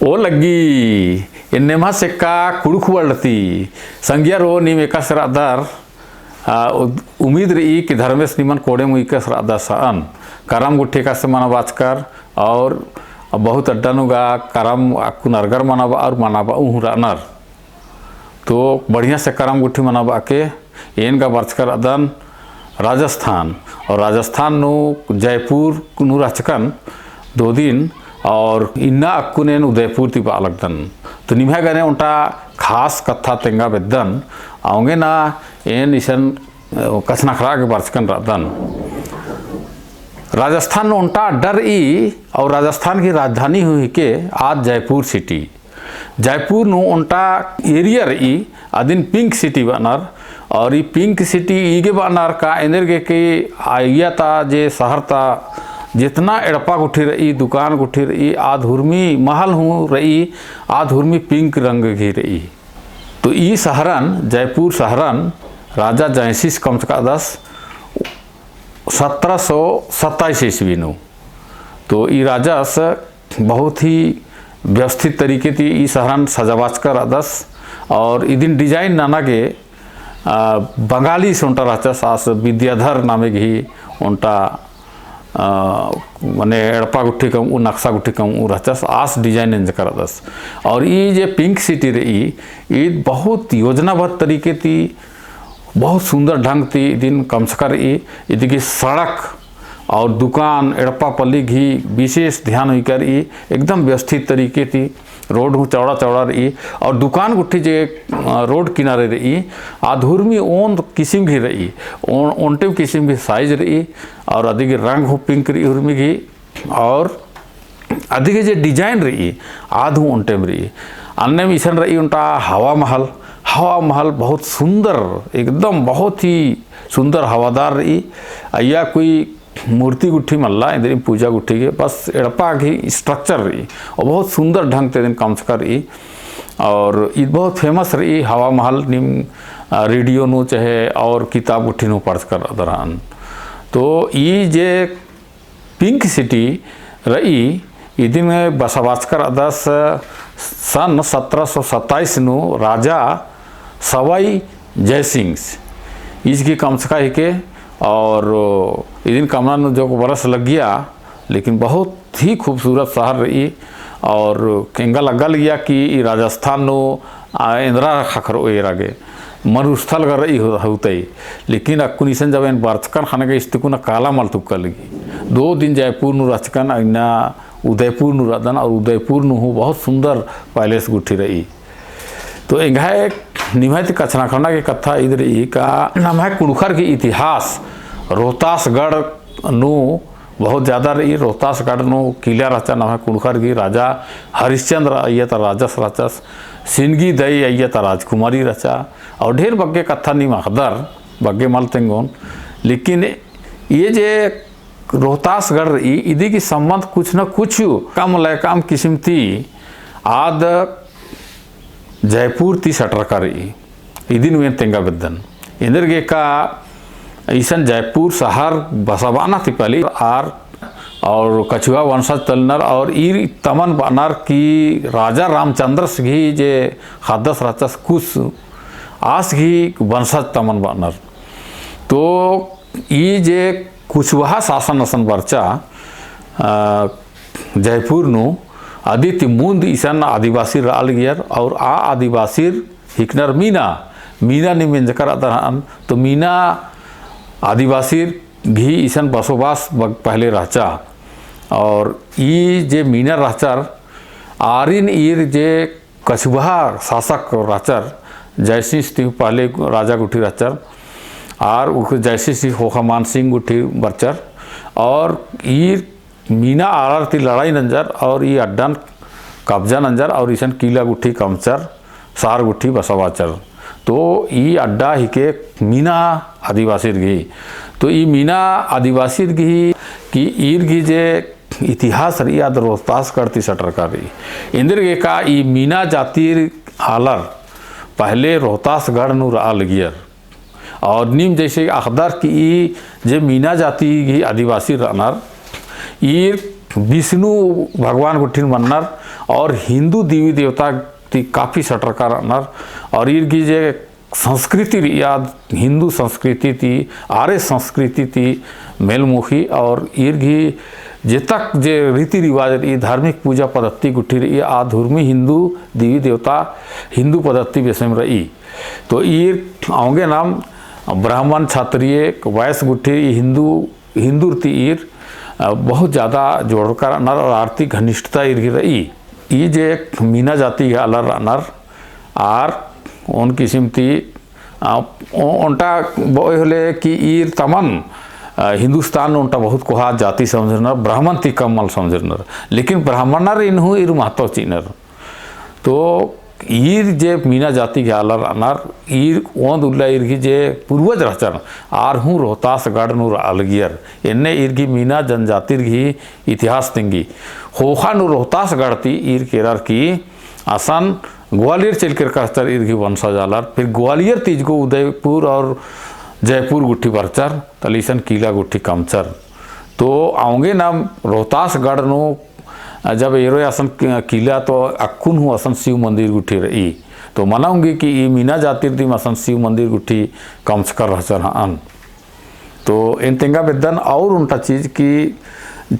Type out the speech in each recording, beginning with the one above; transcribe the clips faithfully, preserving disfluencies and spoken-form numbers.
ओ लग्गी, एन्ने महा सेक्का कुँड़ुख़ world ती। संगियारो नीम एकासे रअदर, आ, उ-, उम्मीद रई कि धर्मेस निमन कोड़ेम उइकस रअदस अन। करम गुट्ठी एकासे मनाबाचकर और बहुत अड्डा नू गा करम अक्कुन अरगर मनाबआ और मनाबऊ हूँ रअनर। तो बढ़िया से करम गुट्ठी मनाबआ के एन गा बरचकर रअदन राजस्थान, और राजस्थान नू जयपुर नू रहचकन दो दिन, और इन्ना अक्कुन एन उदयपुर ती बआ लगदन। तो निम्है गने ओन्टा खास कत्था तेंगा बेद्दन, औंगे ना एन इसन, अ, कछनखरआ गे बरचकन रअदन। राजस्थान नू ओन्टा अड्डा रई, और राजस्थान की राजधानी हूँ हिके आद जयपुर city। जयपुर नू ओन्टा area रई, अदिन Pink City बअनर, और ई Pink City ईगे बअनर का एन्देरगे कि अइय्या ता जे शहर ता जेतना एड़पा गुट्ठी रई, दुकान गुट्ठी रई, आद हुरमी महल हूँ रई, आद हुरमी pink रंग गही रई। तो ई शहरन, जयपुर शहरन राजा जयसिंहस कमचकादस सत्रह सौ सत्ताईस ईस्वी नू। तो ई राजस बहुत ही व्यवस्थित तरीके ती ई शहरन सजाबाचकर रअदस, और इदिन design नना गे, आ, बंगालीस ओन्टा रहचस, आस विद्याधर नामे गही ओन्टा, आ, मने एड़पा गुट्ठी कमऊ, नक्शा गुट्ठी कमऊ रहचस, आस design नंजकर रअदस। और ई जे Pink City रई, ई बहुत योजनाबद्ध तरीके ती बहुत सुंदर ढंग ती इदिन कमचकर रई। इदिगी सड़क और दुकान एड़पा पल्ली गही विशेष ध्यान उइकर रई, एकदम व्यवस्थित तरीके ती। रोड हूँ चौड़ा चौड़ा रई और दुकान गुट्ठी जे, अ, रोड किनारे रई, आद हुरमी ओन किसिम गही रई, ओन-, ओन्टे किसिम गही size रई और अदिगी रंग हूँ pink रई हुरमी गही। और अदिगे जे design रई, आद हूँ ओन्टेम रई। अन्नेम इसन रई ओन्टा हवा महल। हवा महल बहुत सुंदर, एकदम बहुत ही सुंदर हवादार रई। अइय्या कोई मूर्ति गुट्ठी मल्ला, एन्देरिम पूजा गुट्ठी गे, बस एड़पा गही structure रई। और बहुत सुंदर ढंग ती इदिन कमचकर रई। और ई बहुत famous रई हवा महल, नीम, आ, radio नू चाहे और किताब गुट्ठी नू पढ़चकर रअदर हन। तो ई जे Pink City रई, इदिन बसाबाचकर रअदस सन सत्रह सौ सत्ताईस नू राजा सवाई जयसिंह। ईस गही कमचका हिके और इदिन कमना नू जोक बरस लग्गिया, लेकिन बहुत ही खूबसूरत शहर रई। और एंगा लग्गा लगिया कि ई राजस्थान नू आ, एन्दरा ख़क्खरओ एरा गे, मरुस्थल गा रई हो-, होतई। लेकिन अक्कुन इसन जब एन बरचकन ख़ने गा इस्तिकुन काला मल तुक्का लगी। दो दिन जयपुर नू रहचकन, इन्ना उदयपुर नू रअदन, और उदयपुर नू हूँ बहुत सुंदर palace गुट्ठी रई। तो एंग्है निम्है ती कछनखरना गे कत्था ईद रई का नम्है कुँड़ुख़र गही इतिहास रोहतासगढ़ नू बहुत ज्यादा रई। रोहतासगढ़ नू किला रहचा, नम्है कुँड़ुख़र गही राजा हरिश्चंद्र अइय्या ता राजस रहचस, सिनगी दई अइय्या ता राजकुमारी रहचा, और ढेर बग्गे कत्था नीम अख़दर, बग्गे मल तेंगोन। लेकिन ये जे रोहतासगढ़ रई, इदी गही संबंध कुछ न कुछ कम ले कम किसिम ती आद जयपुर ती सटरका रई। इदिन एन तेंगा बेद्दन। एन्देरगे का इसन जयपुर शहर बसाबअना ती पहले आर और कछुआ वंशज तलनर और ई तमन बअनर कि राजा रामचंद्रस गही जे ख़द्दस रहचस कुस आस गही वंशज तमन बअनर। तो ई जे कुशवाहा शासन असन बरचा, अ, जयपुर नू अदी ती मुन्द इसन आदिवासीर रआ लगियर और आ आदिवासीर हिकनर मीना, मीना नीम एन्देरकर रअदर हन, तो मीना आदिवासीर गही इसन बसोबास ब-, पहले रहचा। और ई जे मीना रहचर, आरिन ईर जे कछुबहा शासक रहचर, जयसिंह ती पहले राजा गुट्ठी रहचर, आर उख जयसिंह ती ख़ोख़ा मानसिंह गुट्ठी बरचर, और ई मीना आलर ती लड़ाई नंजर और ई अड्डन कब्जा नंजर और इसन किला गुट्ठी कमचर, शहर गुट्ठी बसाबाचर। तो ई अड्डा हिके मीना आदिवासीर गही। तो ई मीना आदिवासीर गही कि ईर गही जे इतिहास रई आद रोहतासगढ़ ती सटरका रई। एन्देरगे का ई मीना जातिर आलर पहले रोहतासगढ़ नू रआ लगियर। और नीम जैसे अख़दर कि ई जे मीना जाति गही आदिवासी रअनर, ईर विष्णु भगवान गुट्ठिन मन्नर और हिंदू देवी देवता ती काफी सटरका रअनर। और ईर गही जे संस्कृति रई, आद हिंदू संस्कृति ती, आर्य संस्कृति ती मेल मोखी। और ईर गही जेतक जे रीति रिवाज रई, धार्मिक पूजा पद्धति गुट्ठी रई, आद हुरमी हिंदू देवी देवता, हिंदू पद्धति बेसेम रई। तो ईर औंगे नाम ब्राह्मण, क्षत्रिय, वैश्य गुट्ठी ई हिंदू हिंदुर ती ईर, अ, बहुत ज्यादा जोड़रका रअनर और आर्थिक घनिष्ठता ईर गही रई। ई जे मीना जाति गही आलर रअनर, आर ओन किसिम ती, अ, ओ-, ओन्टा बओय होले कि ईर तमन, अ, हिंदुस्तान नू ओन्टा बहुत कोहा जाति समझरनर, ब्राह्मण ती कम मल समझरनर, लेकिन ब्राह्मणर इन्हू ईर महत्व चिअनर। तो ईर जे मीना जाति गही आलर रअनर, ईर ओन्द उल्ला ईर गही जे पूर्वज रहचर, आर हूँ रोहतासगढ़ नू रआ लगियर। एन्ने ईर गही मीना जनजातिर गही इतिहास तिंगी। ख़ोख़ा नू रोहतासगढ़ ती ईर केरर की असन ग्वालियर चइल केरका रहचर ईर गही वंशज आलर। फिर ग्वालियर ती इजगो उदयपुर और जयपुर गुट्ठी बरचर, तले इसन किला गुट्ठी कमचर। तो औंगे नाम रोहतासगढ़ नू जब एरोय असन कि-, किला तो अक्कुन हूँ असन शिव मंदिर गुट्ठी रई। तो मना ओंगी कि ई मीना जातिर दिम असन शिव मंदिर गुट्ठी कमचकर रहचर हअन। तो एन तेंगा बेद्दन और ओन्टा चीज कि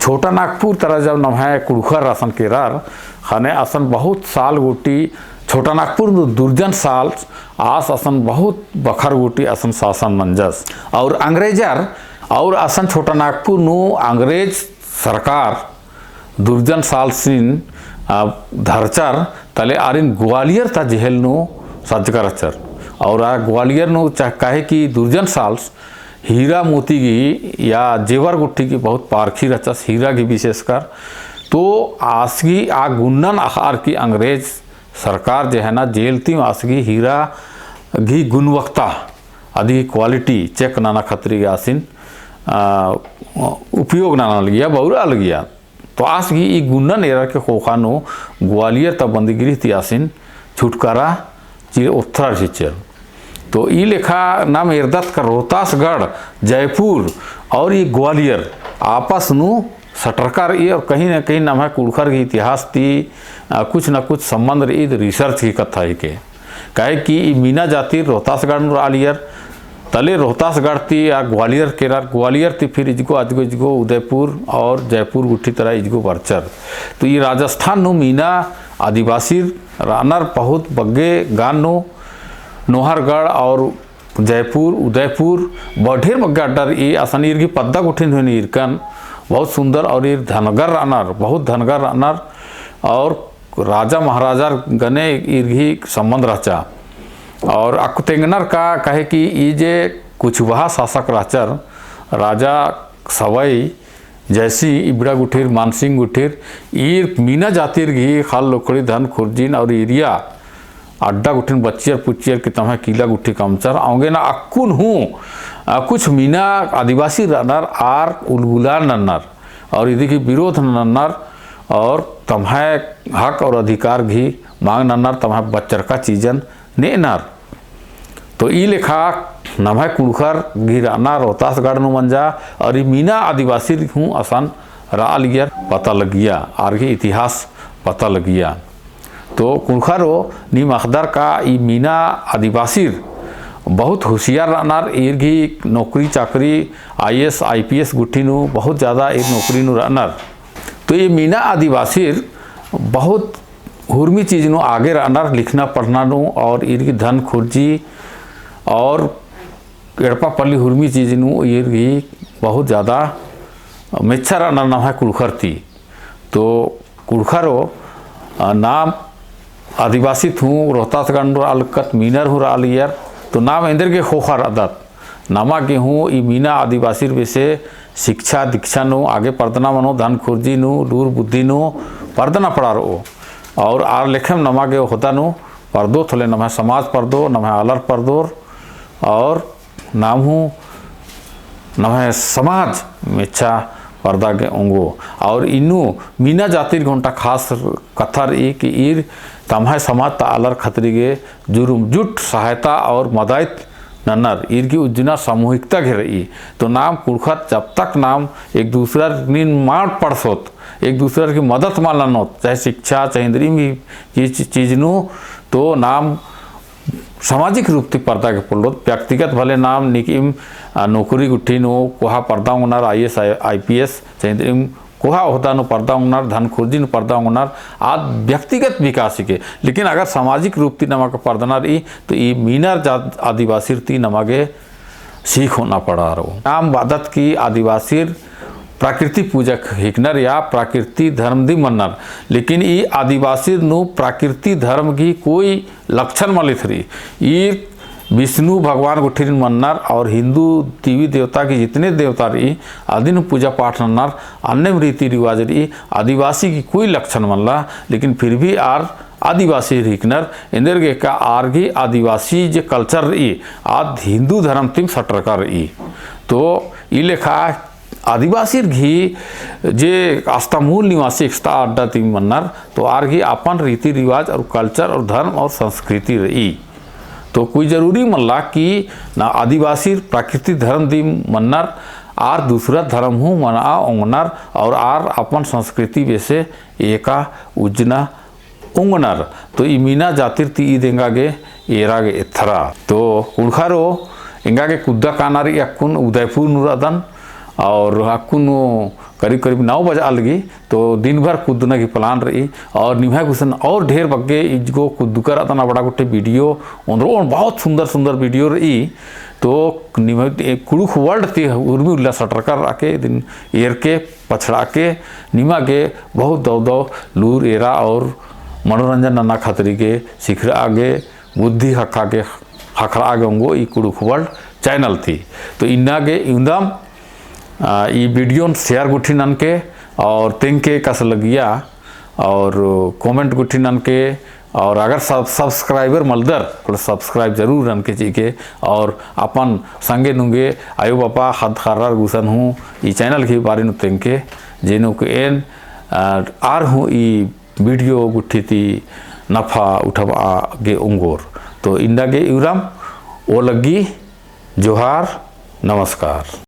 छोटा नागपुर तरा जब नम्है कुँड़ुख़र असन केरर, ख़ने असन बहुत साल गुट्ठी छोटा नागपुर नू दुर्जन साल आस असन बहुत बखर गुट्ठी असन शासन मंजस। और अंग्रेजर और असन छोटा नागपुर नू अंग्रेज सरकार दुर्जन सालसिन, आ, धरचर, तले आरिन ग्वालियर ता जेहेल नू सज्जका रहचर। और आ ग्वालियर नू चा-, काहे कि दुर्जन साल्स हीरा मोती गही या जेवर गुट्ठी गही बहुत पारखी रहचस, हीरा गही विशेषकर। तो आस गही आ गुन्नन अख़अर की अंग्रेज सरकार जे है ना, जेल ती आस गही हीरा गही गुणवत्ता, अदी quality check नना खतरी गे आसिन, आ, उपयोग नना लगिया, बउरा लगिया। तो आस गही ई गुन्नन एरर के ख़ोख़ा नू ग्वालियर ता बंदीगृह ती आसिन छुटकारा चिर ओथरा चिच्चर। तो ई लेखा नाम एरदत का रोहतासगढ़, जयपुर और ई ग्वालियर आपस नू सटरका रई और कहीं ना कहीं नम्है कुँड़ुख़र गही इतिहास ती, आ, कुछ ना कुछ संबंध रई, research गही कत्था हिके। काहे कि ई मीना जातिर रोहतासगढ़ नू रआलियर, तले रोहतासगढ़ ती आ ग्वालियर केरर, ग्वालियर ती फिर इजगो अजगो इजगो उदयपुर और जयपुर गुट्ठी तरा इजगो बरचर। तो ई राजस्थान नू मीना आदिवासीर रअनर बहुत बग्गे गान नू, नोहरगढ़ और जयपुर, उदयपुर, बहुत ढेर बग्गे अड्डा रई। असन ईर गही पद्दा गुट्ठिन हूँ ईरकन बहुत सुंदर और ईर धनगर रअनर, बहुत धनगर रअनर और राजा महाराजार गने ईर गही संबंध रहचा। और अक्कु तेंगनर का काहे कि ई जे कुछबहा शासक रहचर, राजा सवाई जयसिंह इबड़ा गुट्ठिर, मानसिंह गुट्ठिर, ईर मीना जातिर गही ख़ल्ल लुखड़ी धन खुर्जिन और ईरिया अड्डा गुट्ठिन बच्चियर पुच्चियर की तम्है किला गुट्ठी कमचर। औंगे ना अक्कुन हूँ, आ, कुछ मीना आदिवासी रअनर आर उलगुलान नन्नर और इदी गही विरोध नन्नर और तम्है हक और अधिकार गही मांग नन्नर, तम्है बच्चर का चीजन नेअनर। तो ई लेखा नम्है कुँड़ुख़र गही रअना रोहतासगढ़ नू मंजा और ई मीना आदिवासीर हूँ असन रआलियर पता लगिया, आर गही इतिहास पता लगिया। तो कुँड़ुख़रो नीम अख़दर का ई मीना आदिवासीर बहुत होशियार रअनर, ईर गही नौकरी चाकरी IAS IPS गुट्ठी नू बहुत ज्यादा ईर नौकरी नू रअनर। तो ई मीना आदिवासीर बहुत हुरमी चीज नू आगे रअनर, लिखना पढ़ना नू और ईर गही धन खुर्जी और एड़पा पल्ली हुरमी चीज नू ईर गही बहुत ज्यादा मेच्छा रअनर नम्है कुँड़ुख़र ती। तो कुँड़ुख़रो, अ, नाम आदिवासी ती हूँ रोहतासगढ़ नू रआ लक्कत, मीनर हूँ रआलियर, तो नाम एन्देरगे ख़ोख़ा रअदत। नमा गे हूँ ई मीना आदिवासीर बेसे शिक्षा दीक्षा नू आगे परदना मनो, धन खुर्जी नू, लूर बुद्धि नू परदना पड़ा रओ। और आर लेखेम नमा गे होदा नू परदोत होले नम्है समाज परदो, नम्है आलर परदोर, और नाम हूँ नम्है समाज मेच्छा परदा गे ओंगो। और इन्नु मीना जातिर गे ओन्टा खास कत्था रई कि ईर तम्है समाज ता आलर खतरी गे जुरुम जुट सहायता और मदाइत नन्नर, ईर गही उज्जना सामूहिकता गे रई। तो नाम कुँड़ुख़त जब तक नाम एक दूसरा नीन माड़ पड़सोत, एक दूसरा की मदद मल ननोत, चाहे शिक्षा, चाहे इन्द्रिम की चीज नू, तो नाम सामाजिक रूप ती पर्दा गे पोल्लोत। व्यक्तिगत भले नाम निकिम, आ, नौकरी गुट्ठी नू कोहा पर्दा ओंगनर, IAS, IPS, चाहे इन्द्रिम कोहा ओहदा नू पर्दा ओंगनर, धन खुर्जी नू पर्दा ओंगनर, आद व्यक्तिगत विकास हिके। लेकिन अगर सामाजिक रूप ती नमा गे पर्दना रई, तो ई मीनर जात आदिवासिर ती नमा गे सीख होना पड़ा रओ। नाम बअदत की आदिवासिर प्रकृति पूजक हिकनर या प्रकृति धर्म दिम मन्नर, लेकिन ई आदिवासिर नू प्रकृति धर्म की कोई लक्षण मल एथरई। ई विष्णु भगवान गुट्ठिरिन मन्नर और हिंदू देवी देवता की जितने देवता रई, अदिन पूजा पाठ नन्नर, अन्नेम रीति रिवाज रई, आदिवासी की कोई लक्षण मल्ला, लेकिन फिर भी आर आदिवासी हिकनर, एन्देरगे का आर गही आदिवासी जे culture रई, आद हिंदू धर्म तिम सटरका रई। तो ई लेखा आदिवासिर गही जे आस्था मूल निवासी एकस्ता अड्डा तिम मन्नर, तो आर गही अपन रीति रिवाज और culture और धर्म और संस्कृति रई। तो कोई जरूरी मल्ला कि ना आदिवासिर प्रकृति धर्म दिम मन्नर, आर दूसरा धर्म हूँ मना ओंगनर और आर अपन संस्कृति बेसे एका उज्जना ओंगनर। तो ई मीना जातिर ती ईद एंगा गे एरा गे एथरा। तो कुँड़ुख़रो एंगा गे कुद्दा काना रई अक्कुन उदयपुर नू रअदन और अक्कुन करीब करीब नौ बजआ लगी। तो दिन भर कुद्दना की plan रई और निम्है गुसन और ढेर बग्गे इजगो कुद्दुकर अदन अबड़ा गुट्ठी video ओन्द्रोन बहुत सुंदर सुंदर video रई। तो निम्है कुँड़ुख़ world ती उर्मी उल्ला सटरकर रअके दिन एरके पछड़ाके निमा गे बहुत दव दव लूर एरा और मनोरंजन नना खतरी गे सिखरआ गे बुद्धि हखा गे हखरआ गे ओंगो ई कुँड़ुख़ world channel ती। तो इन्ना गे इवंदम आ, ई video न share गुट्ठी ननके और तेंगके कस लगिया और comment गुट्ठी ननके और अगर सब subscriber मलदर तो subscribe जरूर ननके चिके और अपन संगे नुंगे आयो बापा ख़द्द ख़र्रर गुसन हूँ ई channel के बारे नू तेंगके जेनो के एन, आ, आर हूँ ई video गुट्ठी ती नफा उठबआ गे ओंगोर। तो इन्ना गे इवंदम ओ लग्गी जोहार, नमस्कार।